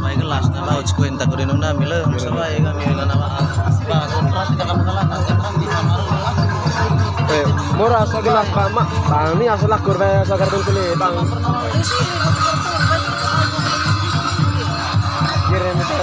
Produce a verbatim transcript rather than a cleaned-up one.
Baik, gelas, nah, baik, sekuenta, kurinung nami, leng, sebaik, kami, nana, Pak, kontrak, kita kamu kalah, kontrak, di kamar, Eh, mora segelas, Pak, Mak. Bang, ini asal lakur, Bang, asal kartun kulit, Bang. Kirim itu.